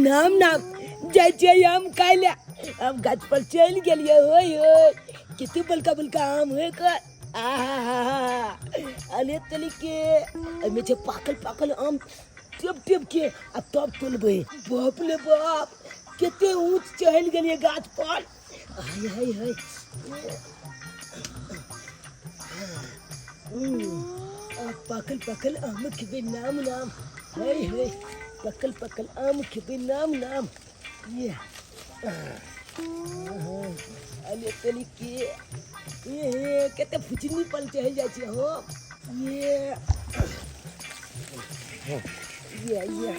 नाम नाम जाइ छियै आम खाय लए। आम गाछ पर चलि गेलियै। होय होय, कते बड़का बड़का आम होय कर। आहा, अले तली के एहिमे छै पाकल पाकल आम, टेप टेप के आ तब तोलबै। बाप रे बाप, कते ऊँच चढ़ि गेलियै गाछ पर। हाय हाय हाय। आ पाकल पाकल आम खेबै नाम नाम। हाय हाय, पकल पकल आम खेबै नाम नाम। ये अले तली के ये कते फुचनी पल चढ़ि जाइ छै हो। ये ये ये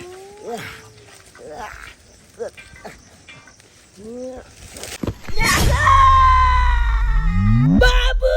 बाबू।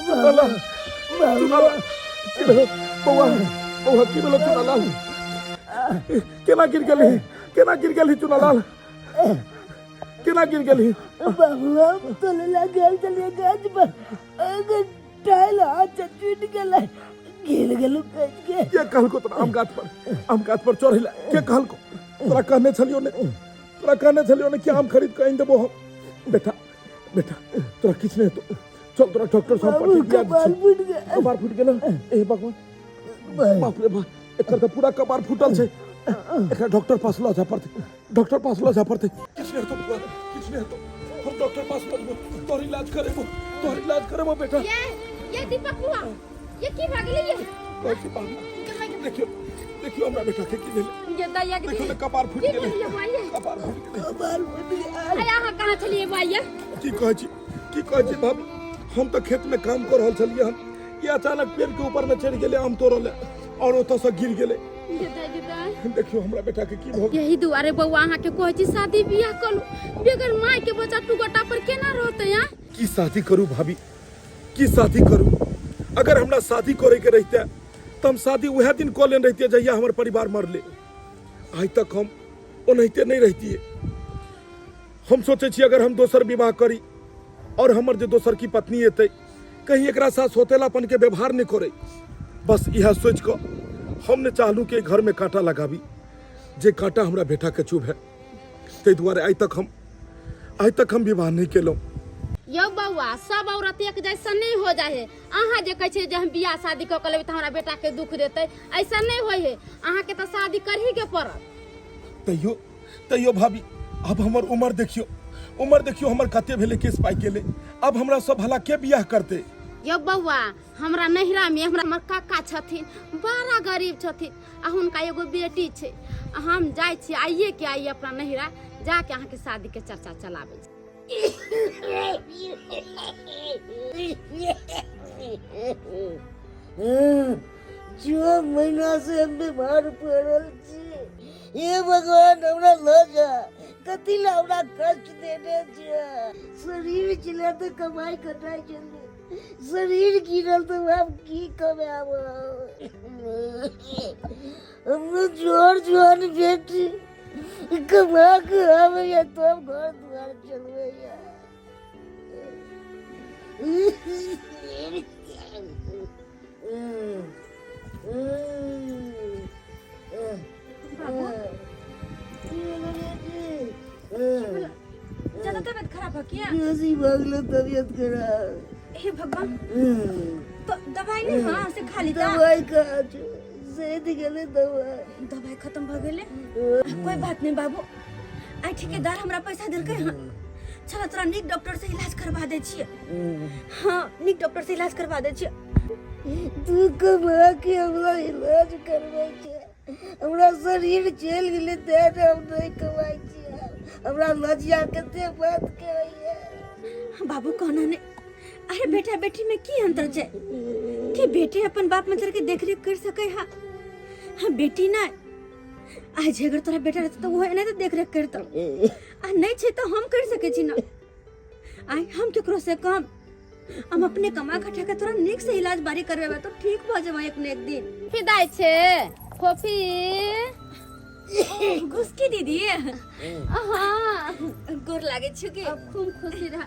चुनालाल, चुनालाल, बौआ, बौआ, की भेलो चुनालाल? केना गिर गेली? केना गिर गेली चुनालाल? केना गिर गेली? बाबू, हम तोले गेल छलियै गाछ पर, अगर टाइल हाथ से टूट गेलै, गिर गेलू कस के। के कहलको तोरा आम गाछ पर चढ़ै ला? के कहलको तोरा? कहने छलियो ने, तोरा कहने छलियो ने कि आम खरीद के आनि देबो हम। बेटा, बेटा, तोरा किछु नहि हेतौ। चल, तोरा डॉक्टर साहब बाबू, पट्टी दिया। कपार फूट गेल। कपार फूटि गेल? हे भगवान, बाप रे बाप, एकर तऽ पूरा कपार फूटल छै। एकरा डॉक्टर पास लऽ जाय पड़तै, डॉक्टर पास लऽ जाय पड़तै। किछु नहि हेतौ बौआ, किछु नहि हेतौ। हम डॉक्टर पास लऽ जेबो, तोहर इलाज करेबो, तोहर इलाज करेबो बेटा। ये दीपक बुआ, ये की भऽ गेलै ये? कहै छी बाबू, देखियौ, देखियौ हमरा बेटा के की भेलै। ये दैया के देखियौ ने, कपार फूटि की गेलै। भेलै बुआ ये? कपार फूटि गेलै। कपार फूट गेल। अरे, अहाँ कहाँ छलियै बुआ ये? की कहै छी, की कहै छी भाभी, हम तऽ खेत में काम कऽ रहल छलियै हन, ई अचानक पेड़ के ऊपर में चढ़ि गेलै आम तोड़ऽ लए और ओतऽ से गिर गेलै। देखियौ हमरा बेटा के की भऽ गेल। यही दुआरे बौआ अहाँके कहै छी शादी बियाह करू। बगैर माय के बच्चा टू गोटा पर केना रहतै? आ की शादी करू भाभी, की शादी करू? अगर हमरा शादी करे के रहिते तऽ हम शादी उएह दिन कऽ लेने रहितियै जहिया हमर परिवार मरले। आइ तक हम ओनाहिते नहि रहितियै। हम सोचै छी अगर हम दोसर विवाह करी और हमर जे दोसर की पत्नी एतै, कहीं एकरा साथ सौतेलापन के व्यवहार नहि करै। बस इएह सोचि कऽ हम ने चाहलहुँ कि घर में कांटा लगाबी, जे कांटा हमरा बेटा के चुभे। ताहि दुआरे आइ तक हम विवाह नहि केलहुँ। यौ बौआ, सब औरत एक जैसा नहीं हो जाए है। अहाँ जे कहै छियै जे हम बियाह शादी कऽ के लेबै तऽ हमरा बेटा के दुख देतै, ऐसा नहीं होइ है। अहाँके तऽ शादी करही के पड़त। तैयो, तैयो भाभी, अब हमर उम्र देखियो, उम्र देखियो हमर कते भेलै, केस पाकि गेलै। अब हमरा सब भला के बियाह करतै? यौ बौआ, हमरा नैहरा में हमरा हमर काका छथिन, बड़ा गरीब छथिन आ हुनका एगो बेटी छै। आ हम जाइ छी आइए के आइए अपना नैहरा जाके अहाँके शादी के चर्चा चलाबै छी। 6 महीना से हम बीमार पड़ल छी। हे भगवान, हमरा लऽ जा। कथी ला हमरा कष्ट देने छियै? शरीर छलै तऽ कमाइ खटाइ छलै, शरीर गिरल तऽ आब की कमायब? हमरो जोर जुआन बेटी कमा के आबैया तब घर दुआर चलबैया। ज्यादा तबियत खराब है क्या? बेसी भऽ गेलै तबियत खराब। हे भगवान, तो दवाई नहीं? हाँ, से खा ली। दवाई कहाँ छौ? सैद गेलै दवाई। दवाई खत्म भऽ गेलै। कोई बात नहीं बाबू, आइ ठेकेदार हमरा पैसा देलकै हँ। चलो, तोरा नीक डॉक्टर से इलाज करवा दै छियै। हाँ, नीक डॉक्टर से इलाज करवा दै छियै। तू कमा के हमरा इलाज करबै छै? हमरा शरीर चलि गेलै तेँ ने हम नहि कमाइ छियै। हमरा लज्जा कते बात करैया। बाबू, कहना नहीं। अरे, बेटा बेटी में की अंतर छै कि बेटी अपन बाप मतलब के देखरेख कर सके? हाँ हाँ, बेटी ना। आइ जे अगर तोरा बेटा रहतौ तऽ ओहो एनाहिते देख रेख करतौ। आ नहि छै तऽ हम करि सकै छी ने। आइ हम केकरो से कम? हम अपने कमा खटा के तोरा नीक से इलाज बारी करबेबै तो ठीक भऽ जेबै एक ने एक दिन। फिदाइ छै फोफी। घुसकी दीदी। हाँ। गोर लागै छी के। अब खूब खुशी रह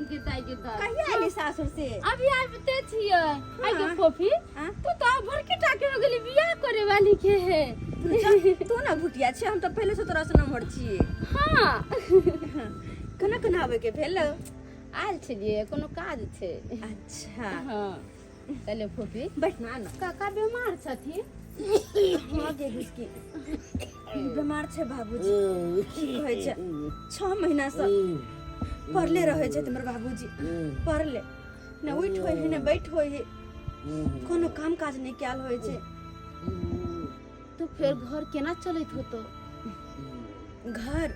गिदाई गिदाई। कहिया आइली सासुर से? अभी आबिते छियै। आइ के फोफी। हाँ? तू तो आब बड़की टा के हो गेली, बियाह करे वाली के है। तू जा, तू ना भुटिया छै, हम तऽ पहिले से तोरा से नमहर छियै। हाँ। केना केना आबै के भेल? आयल छलियै, कोनो काज छै। अच्छा। हाँ, कहलियै फोफी। बैठ ना ना। काका बीमार छथिन। हाँ गे घुसकी, बीमार छै बाबूजी। की कहै छै, 6 महीना से पड़ले रहै छै हमर बाबूजी, पड़ले। ने उठि होइ है ने बैठ होइ है, कोनो काम काज नहि कयल होइ छै। तो फेर घर केना चलैत होतो? घर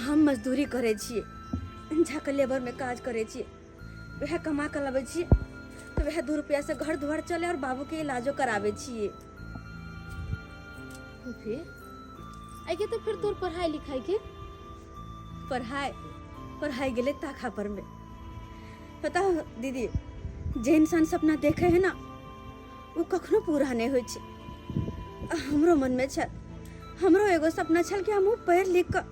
हम मजदूरी करै छियै, झाक लेबर में काज करै छियै, वएह कमा कऽ लबै छियै तऽ वएह 2 रुपया से घर दुआर चले और बाबू के इलाजो कराबै छियै। फूफी, आइ तो फिर तोर पढ़ाई लिखाई के? पढ़ाई पढ़ाई गेलै ताखा पर में। पता हो दीदी, जे इंसान सपना देखे है ना वो कखनो पूरा नहीं होइ छै। आ हमरो मन में छल, हमरो एगो सपना छल कि हमहूँ पढ़ि लिख कऽ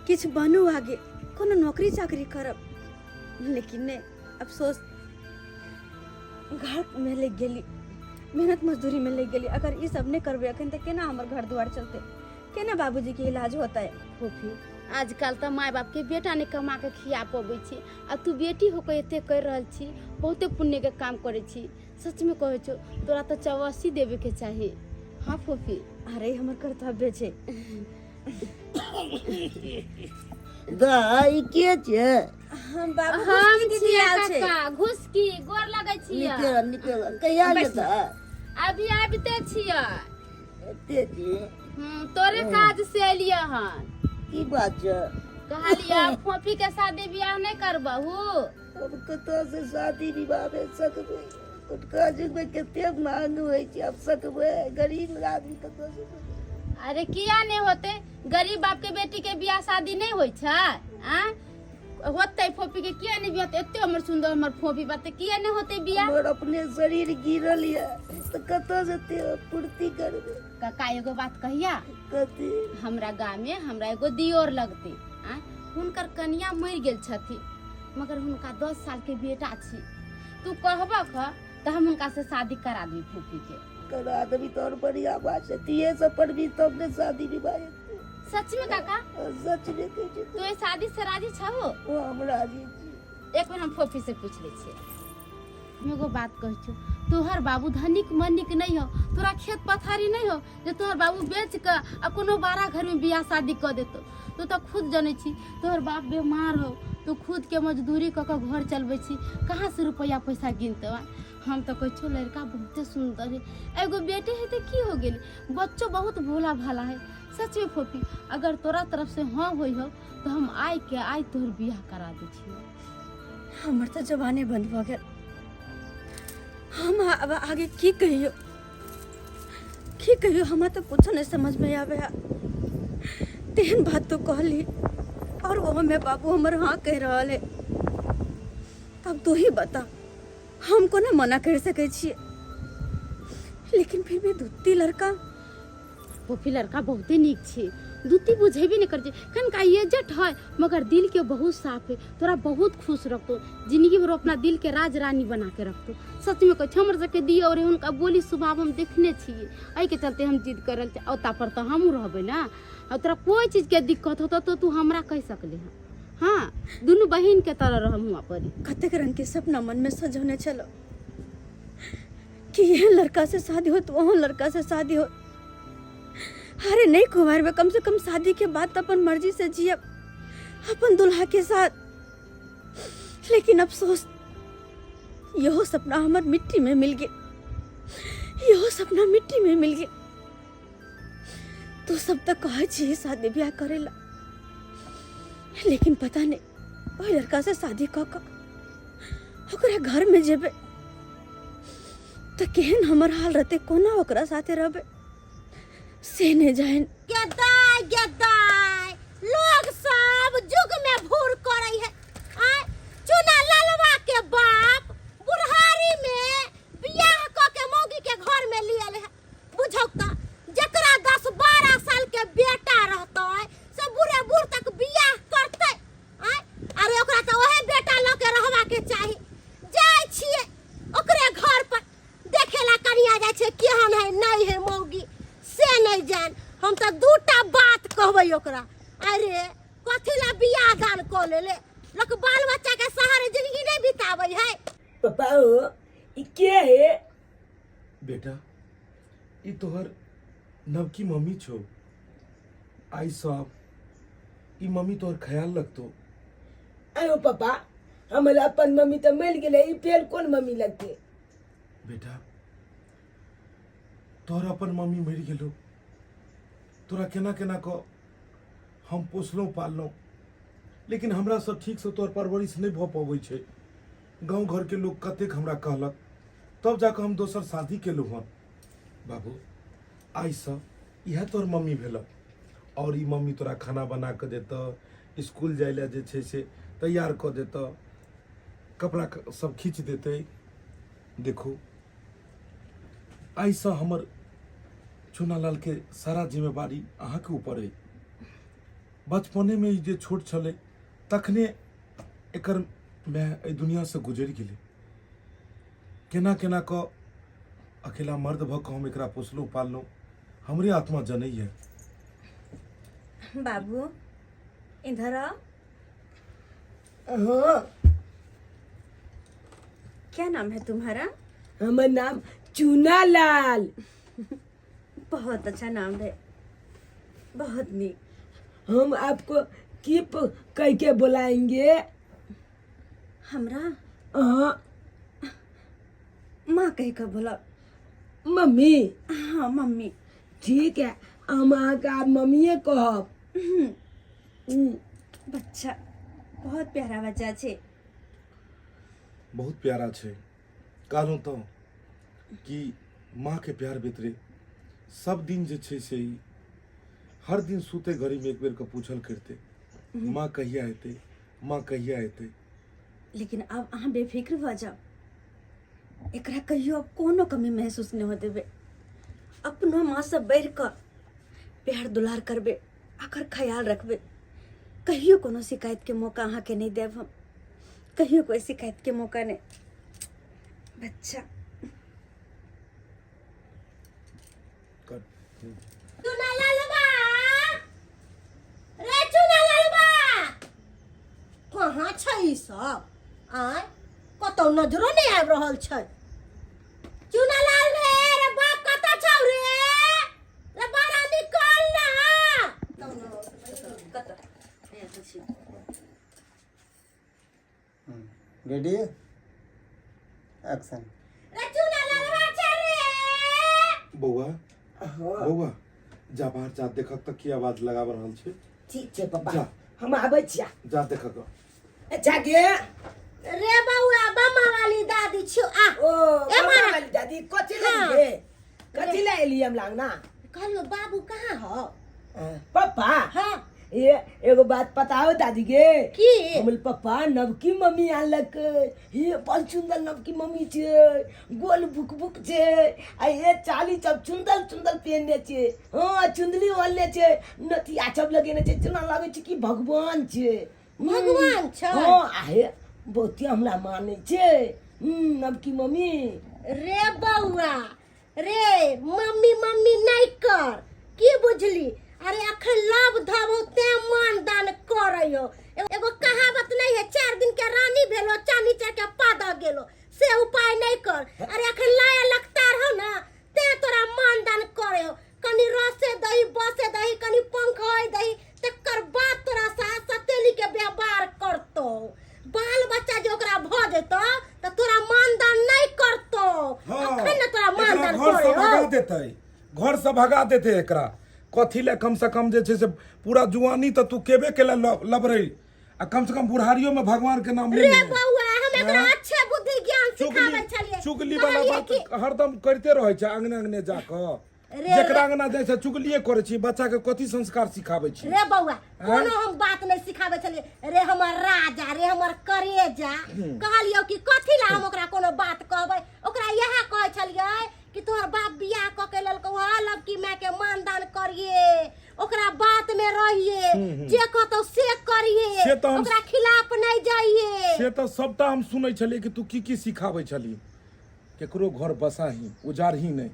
किछु बनू, आगे कोनो नौकरी चाकरी करब, लेकिन नहि, अफसोस घर में लागि गेली, मेहनत मजदूरी में लागि गेली। अगर ई सब नहि करबै अखन तऽ केना हमर घर दुआर चलतै, केना बाबूजी के इलाज होतै? फूफी, आजकल तऽ माय बाप के बेटा नहि कमा के खिया पबै छै, आ तू बेटी होके एते कर रहल छी, बहुते पुण्य के काम करै छी। सच में कहै छौ, तोरा तऽ चौवासी देवे के चाही। हाँ फूफी। अरे हमर कर्तव्य छै। दाइ के छै? हम बाबू। हम घुसकी दीदी छियै। आयल छै। काका, घुसकी, गोर लगै छियै। निके रह, निके रह। कहिया जेता? अभी आबिते छियै। एते छी? तोरे काज से एलियै हन। की बात छै? कहलियै फोफी के शादी बियाह नहि करबहु? अब कतऽ से शादी विवाह में सकबै? कुटका युग में कते मांग होइ छै, अब सकबै? गरीब आदमी कतऽ से सकबै? अरे किया नहि होते? गरीब बाप के बेटी के बियाह शादी नहि होइ छै? आ होते फोफी के, किया नहि बियाह? एते हमर सुंदर हमर फोफी बात, किया नहि होते बियाह? हमर अपने शरीर गिरल ये तऽ कतऽ से ते पूर्ति करबै? काका, एगो बात कहिया? कथी? हमरा गाँव में हमरा एगो दियोर लगते, आ हुनकर कनिया मरि गेल छथिन, मगर हुनका 10 साल के बेटा छी। तू कहबक तऽ हम हुनका से शादी करा देबी फूफी के। करा देबी तऽ और बढ़िया बात छै। तिये सब पढ़बी तब ने शादी विवाह हेतै। सच में काका? सच में कहै छी। तू एहि शादी से राजी छहो? ओ हम राजी छी। एक बेर हम फोफी से पूछ लै छियै। हम एगो बात कहै छियौ, तोहर बाबू धनिक मनिक नहीं हो, तोरा खेत पथारी नहीं हो जे तोहर बाबू बेच कऽ आ कोनो बारह घर में बियाह शादी कऽ देतौ। तू तऽ खुद जनै छी तोहर बाप बीमार हो, तू खुद के मजदूरी कऽ कऽ घर चलबै छी, कहाँ से रुपैआ पैसा गिनतौ? आ हम तऽ कहै छियौ, लड़का बहुते सुन्दर है, एगो बेटे है तऽ की हो गेलै, बच्चो बहुत भोला भाला है। सच में फोफी, अगर तोरा तरफ से हाँ होइ हो तऽ हम आइ के आइ तोहर बियाह करा दै छियौ। हमर तऽ जबाने बंद भऽ गेल। हम आब आगे की कहियो, की कहियो? हमरा तऽ कुछो नहीं समझ में आवे है। तेहन बात तो कहली और वो हमें बाबू हमर हाँ कह रहल है। अब तू ही बता, हम कोना मना कर सकै छियै? लेकिन फिर भी दूती लड़का। फोफी, लड़का बहुते नीक छै। दूती बुझेबे नहि करै छै। कनिका एजट है मगर दिल के बहुत साफ है। तोरा बहुत खुश रखतो, जिंदगी भर अपना दिल के राज रानी बना के रखतो। सच में कहै छी, हमर सबके दियो रहे, हुनका बोली स्वभाव हम देखने छियै, एहिके चलते हम जिद कर रहल छी। औता पर तऽ हमहूँ रहबै ने। आ तोरा कोई चीज के दिक्कत होतो तो तू हमरा कहि सकले हँ। हाँ, दुनू बहिन के तरह रहम हुआ परी। कतेक रंग के सपना मन में सजौने छलो कि यह लड़का से शादी हो तो वहाँ लड़का से शादी हो। अरे नहीं कुमार में कम से कम शादी के बाद तो अपन मर्जी से जियब अपन दुल्हा के साथ। लेकिन अफसोस, यहो सपना हमर मिट्टी में मिल गया, यहो सपना मिट्टी में मिल गया। तू सब तक कहै छी शादी ब्याह करेला, लेकिन पता नहीं ओहि लड़का से शादी कऽ कऽ ओकरा घर में जेबै तऽ केहन हमर हाल रहतै, कोना ओकरा साथे रहबै। से नहि जानि। गेदाय गेदाय, लोग सब जुग में भूर करे है। आय चुना ललवा के बाप बुढ़ारी में बियाह क के मौगी के घर में लियल है। बुझौ त जकरा 10-12 साल के बेटा रहतै से बूढ़े बूढ़ तक बियाह करतै। आय अरे ओकरा त ओहे बेटा ल के रहबा के चाही। जाइ छियै ओकरे घर पर देखेला कनिया जाइ छै केहन है नहीं है मौगी से नहीं जान। हम त दूटा बात कहबै ओकरा, अरे कथी ला बियाह दान क लेले, लोक बाल बच्चा के सहारे जिंदगी नहीं बिताबै है। पापा ओ ई के है? बेटा ई तोहर नवकी मम्मी छौ, आई सब ई मम्मी तोहर ख्याल रखतो। आयो पापा, हमरा अपन मम्मी तऽ मरि गेलै, ई फेर कोन मम्मी लगतै? बेटा तोहर अपन मम्मी मरि गेलो, तोरा केना केना कऽ हम पोसलहुँ पाललहुँ, लेकिन हमरा सब ठीकसँ तोहर परवरिश नहि भऽ पबै छै। गाँव घरके लोक कतेक हमरा कहलक, तब जाकऽ हम दोसर शादी केलहुँ हन। बाबू आइसँ इएह तोहर मम्मी भेलक, आओर ई मम्मी तोरा खाना बना कऽ देतऽ, स्कूल जाइ लए जे छै से तैयार कऽ देतऽ, कपड़ा सब खींच देतै। देखू आइसँ हमर चुनालालके सारा जिम्मेवारी अहाँके ऊपर अइ। बचपनेमे ई जे छोट छलै तखने एकर माय एहि दुनिआँसँ गुजरि गेलै। केना केना कऽ अकेला मर्द भऽ कऽ हम एकरा पोसलहुँ पाललहुँ, हमरे आत्मा जनैए। बाबू इधर आओ। हाँ। क्या नाम है तुम्हारा? हमर नाम चूना लाल। बहुत अच्छा नाम है, बहुत नीक। हम आपको की कह के बुलाएंगे? हमरा? हाँ। माँ कह के बोला। मम्मी? हाँ मम्मी। ठीक है, हम अहाँके आब मम्मीए कहब। बच्चा बहुत प्यारा बच्चा छे। बहुत प्यारा छे। कहलहुँ तो कि माँ के प्यार बेतरे सब दिन जे छे से ई हर दिन सुते घड़ी में एक बेर के पूछल करते, माँ कहिया एते, माँ कहिया एते। लेकिन अब अहाँ बेफिक्र भऽ जाओ, एकरा कहियो अब कोनो कमी महसूस नहीं हो देबे। अपनो माँ से बढ़ि कऽ प्यार दुलार करबे, अकर ख्याल रखबे। कहियो कोनो शिकायत के मौका अहाँ के नहीं देब हम, कहियो कोई शिकायत के मौका नहीं। बच्चा कर। चुना लालबा रे, चुना लालबा कहाँ छै ई सब? आय कतौ नजरो नहि आबि रहल छै। चुना लाल रे, रे बाप कतऽ छौ रे? रे बारा निकल ना। Ready action. रे चुना लालबा छै रे। बौआ, हाँ। बौआ जा बाहर जा, देखक तऽ की आवाज लगा रहल छै। ठीक छै पापा, जा। हम आबै छिया। जा देखक। अच्छा गे। रे बौआ, बमा वाली दादी छियो आ। ओ, ए बमा मारा। वाली दादी कथी हाँ। लए गे? कथी लए एली हम लागना? कहलियो बाबू कहाँ हो? पप्पा? हाँ। ये एगो बात पता हो दादी गे? की? हमर पप्पा नवकी मम्मी आनलक। हे बड़ सुंदर नवकी मम्मी छे, गोल बुक बुक छे, आ ये चाली सब सुंदर सुंदर पहनने छे। हाँ, चुंदली ओढ़ले छे, नथिया सब लगेने छे, जेना लागे छे कि भगवान छे। भगवान छे? हाँ, आ हे बहुते हमरा माने छे। नवकी मम्मी। रे बौआ रे, मम्मी मम्मी नहीं कर, की बुझली? अरे अखन लव धब हो ते मान दान करयो। एगो कहावत नहीं है, 4 दिन के रानी भेलो चानी चार के पादा गेलो, से उपाय नहीं कर। अरे अखन लाया लगता रहो ना ते तोरा मान दान करयो। कनी रसे दही बसे दही कनी पंख होय दही, तकर बाद तोरा साथ सतेली के व्यवहार करतो। बाल बच्चा जे ओकरा भ जेतो त तोरा मान दान नहीं करतो। हाँ, अखन न तोरा मान एकरा दान घर से करे भगा हो। देतै, घर से भगा देतै एकरा। कथी ले कम से कम जे छै से पूरा जुआनी त तू केबे केला लबरै, आ कम से कम बुढ़ारियो में भगवान के नाम ले रे ले। बौआ, हम एकरा हाँ? अच्छे बुद्धि ज्ञान सिखाबै छलियै। चुगली वाला कहलियै बात कि हरदम करते रहै छै अंगने अंगने जाकऽ। रे जेकरा अंगना जाइ छै चुगलिए करै छी बच्चा के कथी संस्कार सिखाबै छी रे बौआ कोनो हम बात नहीं सिखाबै छलियै रे हमर राजा रे हमर करेजा कहलियौ कि कथी ला हम ओकरा कोनो बात कहबै ओकरा इएह कहै छलियै कि तोहर बाप बियाह कऽ के लेलकौ हँ लड़की माय के मानदान करिए ओकरा बात में रहिए जे कहतौ से करिए से तऽ हम- ओकरा खिलाफ नहीं जाइए से तऽ सबटा हम सुनै छलियै कि तू की की सिखाबै छली केकरो घर बसाही उजारही नहि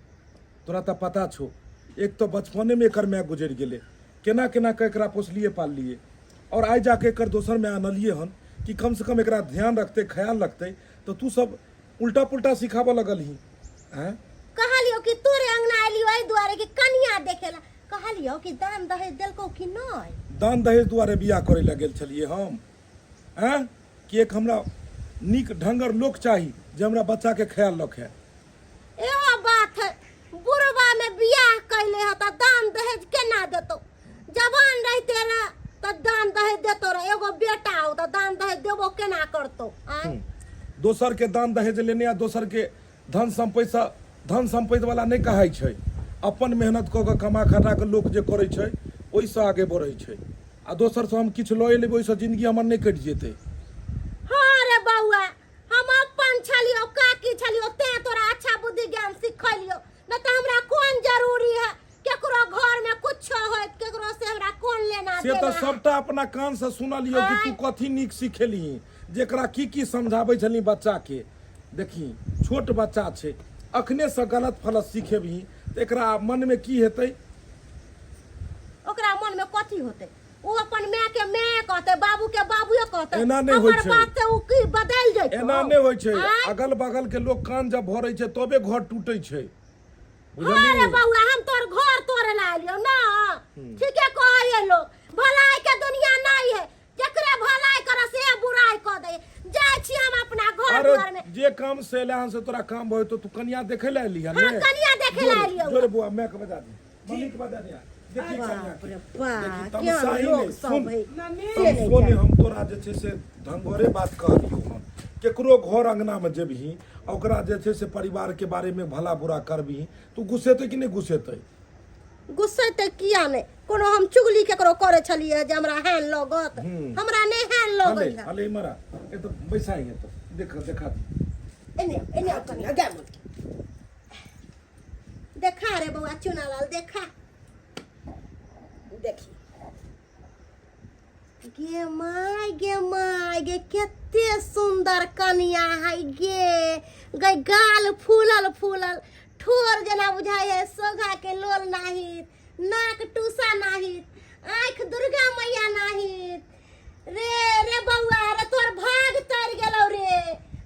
तोरा तऽ पता छौ एक तऽ बचपनेमे एकर माय गुजरि गेलै केना केना कऽ एकरा पोसलिए पाललिए आओर आइ जाके एकर दोसर माय आनलिए हन कि कमसँ कम एकरा ध्यान रखतै ख्याल रखतै तऽ तू सब उल्टा पुल्टा सिखाबऽ लगलही आँय कहलियो कि तोरे अंगना एलियो एहि दुआरे कि कनिया देखेला कहलियो कि दान दहेज देलकौ कि नहि दान दहेज दुआरे बियाह करै लए गेल छलियै हम आँय कि एक हमरा नीक ढंगर लोक चाही जे हमरा बच्चाके ख्याल रखै एहो बात है बुढ़वा में बियाह कैले ह त दान दहेज केना देतौ जवान रहते रह त दान दहेज देतो रह एगो बेटा हो त दान दहेज देबो केना करतौ आँय दोसर के दान दहेज लेने आ दोसर के धन सम्पत्तिसँ धन सम्पत्ति वाला नहि कहाइ छै अपन मेहनत कऽ कऽ कमा खटा कऽ लोक जे करै छै ओहिसँ आगे बढ़ै छै आ दोसरसँ हम किछु लए लेबै ओहिसँ जिंदगी हमर नहि कटि जेतै हाँ रे बौआ हम अपन छलियो काकी छलियो तें तोरा अच्छा बुद्धि ज्ञान सिखलियो न तऽ हमरा कोन जरूरी है केकरो घर में कुछो होत केकरो से हमरा कोन लेना से तऽ देना है? सबटा अपना कानसँ सुनलियौ कि तू कथी नीक सिखेलही जेकरा की की समझाबै छलही बच्चाके देखी छोट बच्चा छै अखनेसँ गलत फलत सिखेबही तऽ एकरा मनमे की हेतै ओकरा मन में कथी होते ओ अपन माय के माय कहते बाबू के बाबूए कहते एना नहि होइ हमर छै। बात से उ की बदल जइतो एना नहि होइ छै आँय? अगल बगल के लोक कान जब भरै छै तबे घर टूटै छै हाँ रे बुझलिही बौआ हम तोर घर तोड़े ला एलियौ ना ठीके कहै लोग भलाई के दुनिया नहीं है जकरे भलाई कर से बुराई कर दे जाइ छी हम अपना घर अरे दुआर में जे काम से एले हन से तोरा काम भऽ जेतौ तू कनिया देखै लए एली हन हाँ, ने? कनिया देखै लए जोरे- एलियौ। जोरे बौआ माय के बजा दे मम्मी के बजा दे देखी कनिया बाप के। रे बाप, देखी, केहन तमसाही लोग नहि, सब सुन है। तमसो नहि हम तोरा जे छै से ढंगरे बात कहलियौ हन केकरो घर अंगना में जेबही आ ओकरा जे छै से परिवार के बारे में भला बुरा करबही तू गुस्सेतै कि नहि गुस्सेतै गुस्से तऽ किया नहि कोनो हम चुगली केकरो करै छलियै जे हमरा हैन लगत हमरा नहि हैन हले लगै है हले मरा ए तो बैसा ही तो देख देखा दी एने आउ, एने आउ कनिया गे मन देखा रे बौआ चुनालाल देखा देखी गे माय गे माय गे कते सुंदर कनिया है गे गे गाल फूलल फूलल ठोर जेना बुझाइ है सोघा के लोल नाहित नाक टूसा नाहित आँखि दुर्गा मैया नाहित रे रे बौआ रे तोर भाग तर गेलौ रे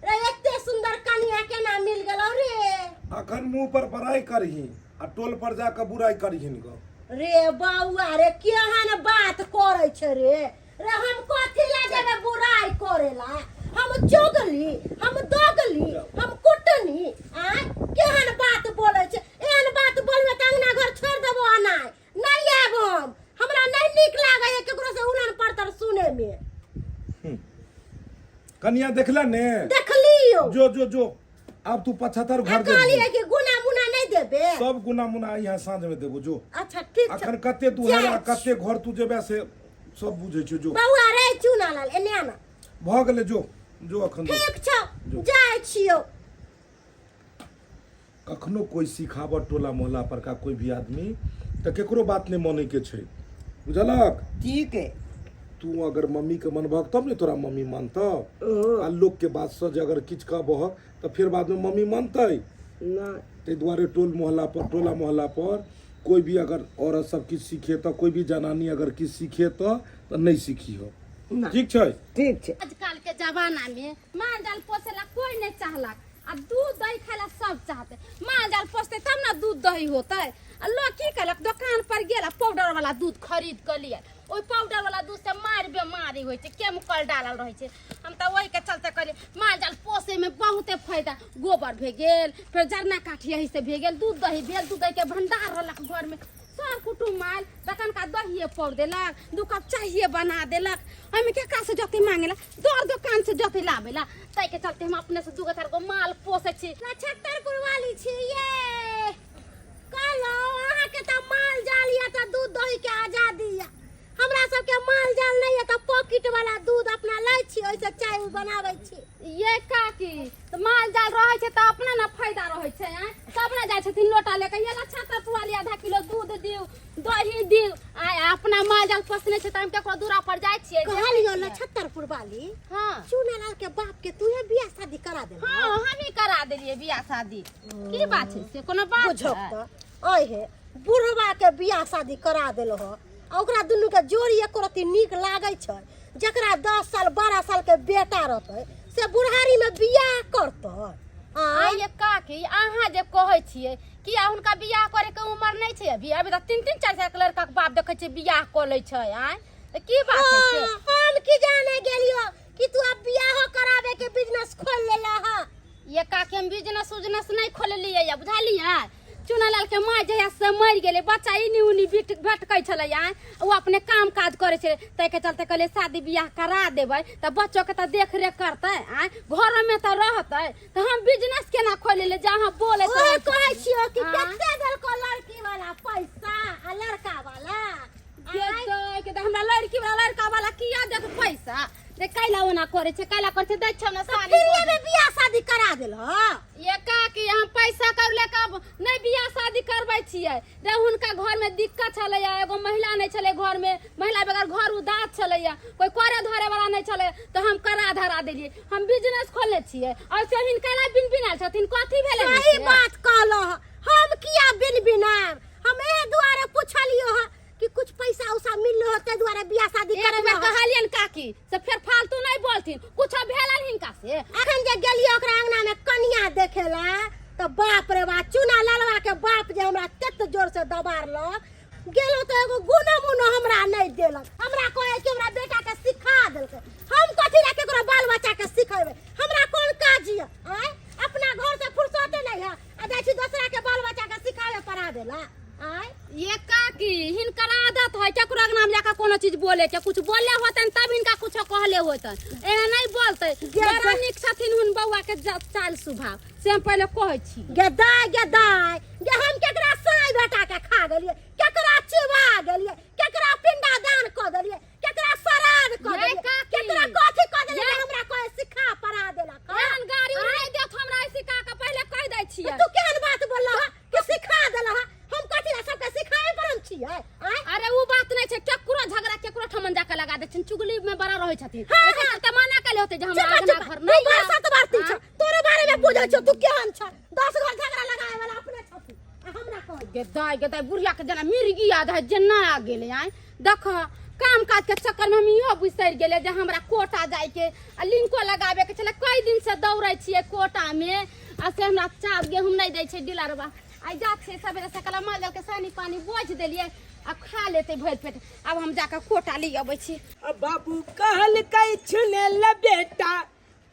रे एते सुंदर कनिया केना मिल गेलौ रे अखन मुंह पर बड़ाई करही आ टोल पर जाके बुराई करहीन ग रे बौआ रे केहन बात करै छै रे रे हम कथी ला जेबै बुराई करे ला हम चुगली हम दोगली हम कुटनी आय केहन बात बोलै छै एहन बात बोलबै तऽ अंगना घर छोड़ि देबो अनाय नहि आयब हम हमरा नहि नीक लागैए केकरो से उलन परतर सुनैमे कनिया देखला ने देखलियौ जो जो जो आब तू 75 आ घर कहलियै देबही कि गुना मुना नहि देबे सब गुना मुना यहाँ साँझ में देबो जो अच्छा ठीक छै अखन कते तू जाइ हरा छी। कते घर तू जेबे से सब बुझै छौ जो बौआ रे चूना लाल एने आना भऽ गेलै जो जो अखन जो। ठीक छौ जो। जाइ छियौ कखनो कोई सिखाबऽ टोला मोहल्ला पर का कोई भी आदमी तऽ केकरो बात नहि मानै के छै बुझलक ठीक है तू अगर मम्मी के मनबहक तब ने तोरा मम्मी मानतौ आ लोक के बात से जे अगर किछु कहबहक तऽ फेर बाद में मम्मी मानतै ना ताहि दुआरे टोल मोहल्ला पर टोला मोहल्ला पर कोई भी अगर औरत सब किछु सीखे तऽ कोई भी जनानी अगर किछु सीखे तऽ नहि सीखी हो ना। ठीक छै ठीक छै आजकल के जमाना में माल जाल पोसे ला कोई नहीं चाहलक आ दूध दही खाय ला सब चाहते माल जाल पोसते तब ना दूध दही होते आ लोग की कलक दुकान पर गेल आ पाउडर वाला दूध खरीद के लिए ओहि पाउडर वाला दूध से मार बेमारी होइ छै केमिकल डालल रहै छै हम तऽ ओहिके चलते कहलियै माल जाल पोसैमे बहुते फायदा गोबर भए गेल फेर जरना काठी एहि से भए गेल दूध दही भेल दूध दहीके भंडार रहलक घरमे सब कुटुम्ब आयल तऽ कनका दहिए पौर देलक दू कप चाहिए बना देलक ओहिमे केकरा से जते मांगेला दर दोकान से जते लाबेला ताहिके चलते हम अपने से दू गो चारि गो माल पोसै छी नछत्तरपुर वाली छी ये कहलहुँ अहाँके तऽ माल जाल यऽ तऽ दूध दही के आजादी यऽ हमरा सबके माल जाल नहि यऽ तऽ पॉकेट वाला दूध अपना लै छी ओहिसँ चाय उय बनाबै छी ये काकी तऽ माल जाल रहै छै तऽ अपना ने फायदा रहै छै आँय तब ने जाइ छथिन लोटा लेके ये लच्छा तपुआ लिअ आधा किलो दूध दियौ दही दियौ आय अपना माल जाल पोसने छै तऽ हम केकरो दूरा पर जाइ छियै कहलियो नछत्तरपुर वाली हाँ चूनालाल के बाप के तूहे बियाह शादी करा देला हाँ हमही करा देलियै बियाह शादी की बात छै से कोनो बात बुझक छै तऽ अय हे बुढ़वा के बियाह शादी करा देलो ह आ ओकरा दुनू के जोड़ी एको रत्ती नीक लागै छै जकरा 10 साल 12 साल के बेटा रहतै से बुढ़ारी में बियाह करतै आँय आइ ये काकी अहाँ जे कहै छियै कि आ हुनका बियाह करे के उम्र नहि छै अभी अभी तऽ तीन तीन चारि साल के लड़का के बाप देखै छियै बियाह कऽ लै छै आँय तऽ की बात छै से? हाँ, हम की जाने गेलियो कि तू अब बियाहो कराबे के बिजनेस खोल लेला हा ये काकी हम बिजनेस उजनेस नहि खोललियै या बुझलियै चुनालाल के माँ जहिया से मरि गेलै बच्चा इनी उनी बिट भटकै छलै आँय ओ अपने काम काज करै छै ताहिके चलते कहलियै शादी बियाह करा देबै तऽ बच्चोके तऽ देख रेख करतै आँय घरमे तऽ रहतै तऽ हम बिजनेस केना खोलि लेलियै जे अहाँ बोलैत ओहे रहै छी। कहै छियो कि हाँ। कते देलको लड़की वाला पैसा आ लड़का वाला देतै के तऽ हमरा लड़की वाला लड़का वाला किया देत पैसा जे कैला ओना करै छै कैला करै छै दै छौ ने साली फ्रीए में बियाह शादी करा देलह ये काकी हम पैसा कर ले के अब नहीं बियाह शादी करबै छियै रे हुनका घर में दिक्कत छलैया एगो महिला नहीं छलै घर में महिला बगैर घर उदास छलैया कोई करे धरे वाला नहीं छलै तऽ हम करा धरा देलियै हम बिजनेस खोलने छियै और से हिनका ला बिन बिनायल छथिन कथी भेलै सही बात कहलह हम किया बिन बिनायब हम एहि दुआरे पुछलियो हँ कि कुछ पैसा उसा मिललो हो ताहि दुआरे बियाह शादी एक करे बेर कहलियन काकी से फेर फालतू नहीं बोलथिन कुछ भेलन हिनका से अखन जे गेलियै ओकरा अंगना में कनिया देखेला तऽ बाप रे बाप चूना ललवा के बाप जे हमरा तत जोर से दबारलक गेलो तऽ एगो गुनो मुनो हमरा नहि देलक हमरा कहै कि हमरा बेटा के सिखा देलकै हम कथी ला केकरो बाल बच्चा के सिखेबै हमरा कोन काज यऽ आँय अपना घर से फुर्सते नहि है आ जाइ छी दोसरा के बाल बच्चा के सिखावे पढ़ावे ला आय ये काकी हिनकर आदत है केकरो अंगना में जाकर कोनो चीज बोले के कुछ बोले होतन तब हिनका कुछ कहले होतन एना नहीं बोलते बड़ा नीक छथिन हुन बौआ के चाल स्वभाव से हम पहले कहै छी गे दाय गे दाय गे हम केकरा साई बेटा के खा गेलिए केकरा चिबा गेलिए केकरा पिंडा दान क देलिए केकरा श्राद्ध क ये देलिए काकी। केकरा कथी क देलिए ये। जे हमरा कहे सिखा पढ़ा देलक हँ? एहन गाड़ी उड़ाई देत हमरा ऐसी का के पहले कह दै छियै तू केहन बात बोलला हँ कि सिखा देला हँ हम कथी ला सबके सिखाए पड़ल छियै आँय अरे उ बात नहीं छै केकरो झगड़ा केकरो ठमन जाके लगा दै छथिन चुगली में बड़ा रहै छथिन हाँ, ओहिके हाँ। चलते मना कैले होते जे हमरा चुप अंगना चुप घर तू नहीं है। बरसात बारती छ हाँ? तोरे बारे में बुझै छौ तू केहन छ 10 घर झगड़ा लगाए वाला अपने छथि आ हमरा कह गे दाय गे दाय बुढ़िया के जेना मिर्गी याद है जेना आ गेलै आय देख काम काज के चक्कर में हम इहो बिसरि गेलियै जे हमरा कोटा जाइके आ लिंको लगाबे के छलै कई दिन से दौड़ै छियै कोटा में आ से हमरा चाउर गेहूँ नहि दै छै डीलरवा आइ जा छियै सवेरे सकाल माल जाल के सानी पानी बोझ देलियै आ खा लेतै भरि पेट आब हम जाके कोटा ली अबै छी अब बाबू कहलकै छुने ल बेटा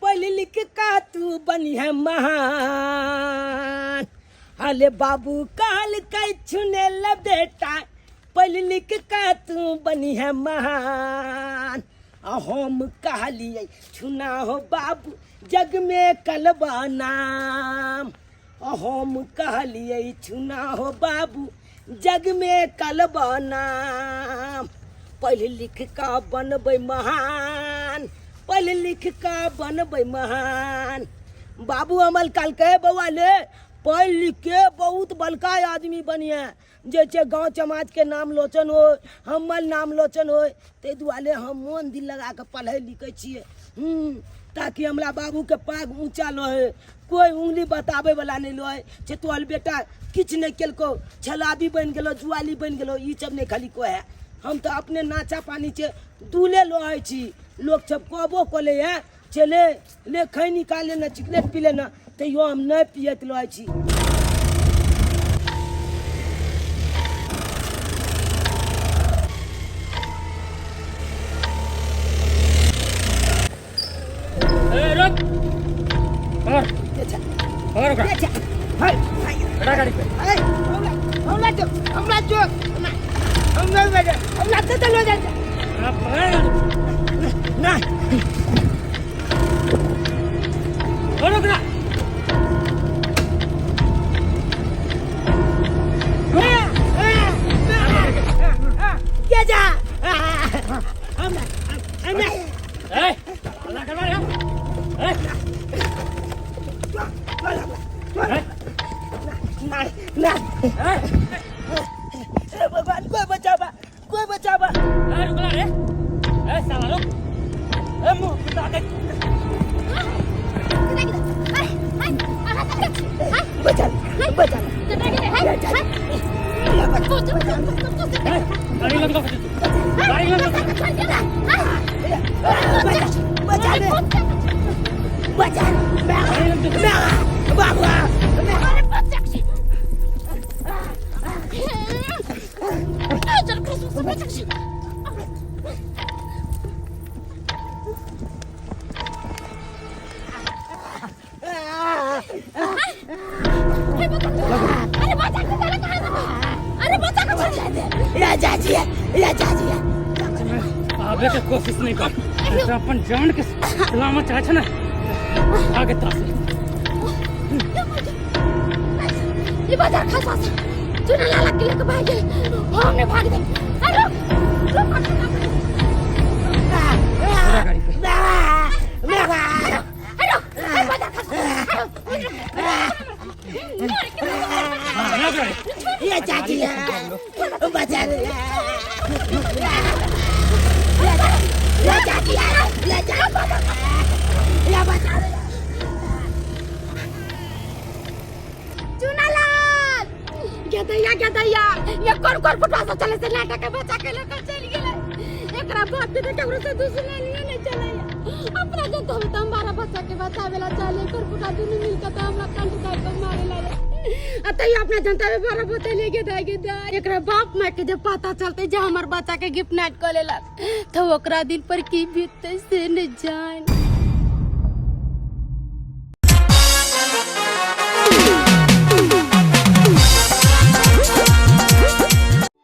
पढ़ लिख का तू बनिहे महान अरे बाबू कहलकै छुने ल बेटा पढ़ लिख का तू बनिहे महान आ हम कहलियै छुना हो बाबू जग में कलबा नाम आ हम कहलियै छुना हो बाबू जग में कलबा नाम पढ़ लिख का बनबै महान पढ़ लिख का बनबै महान बाबू अमल कहलकै बौआ ले पढ़ लिख के बहुत बड़का आदमी बनिहे जे छै गाँव समाजके नाम लोचन होय हमर नाम लोचन होय ताहि दुआरे हम मोन दिल लगा कऽ पढ़ै लिखै छियै ताकि हमरा बाबूके पाग ऊँचा लहे कोइ उंगली बताबै वाला नहि लहे जे तोहर बेटा किछु नहि केलकौ छलाबी बनि गेलौ जुआली बनि गेलौ ई सब नहि खाली कहै हम तऽ अपने नाचा पानी छै दूले लहै छी लोक सब कहबो कऽ लै है चले ले खैनी खा लेना सिगरेट पी लेना तैयो हम नहि पियैत रहै छी ए, रुक पकड़ अच्छा पकड़ ओकरा अच्छा हाय हाय खड़ा गाड़ी पे हाय हमरा हमरा जो हमरा जो हमरा हमरा हमरा तो चलो जा हाँ, पकड़ ना पकड़ ओकरा गाड़ी लग लग गाड़ी लग लग। बचा ले, बचा ले बाबा। अरे बच्चा के छोड़ दे। राजा जी, राजा जी, आबे के कोशिश नहीं कर। तो अपन जान के सलामत चाहे छे ना, आगे तरफ से। ये बाजार खासा से चुना लाला के लेके भाग गए, हमने भाग दे। अरे रुक रुक, पूरा गाड़ी पे। अरे रुक, अरे बाजार खासा। हाँ, लग गाड़ी। ये चाची बचा ले, ये चाची, ये चाची, ये बचा ले। चुना लाल गेदैया गेदैया, ये कौन कौन फुटवा से चले से नाटक के बच्चा के लेकर चल गेले। एकरा बाप के केकरो से दुश्मनी नहीं चले, अपना जो तो हम हमारा बच्चा के बचावेला चले। कर फुटा दुनु मिल के तो हमरा कंठ काट के मारे लागे। आ तैयो अपना जनता में बारह बोतल ले गेदा गेदा। एकरा बाप माय के जब पता चलते जे हमर बच्चा के गिफ्ट नाइट कर लेलक, तो ओकरा दिल पर की बीतते से न जान।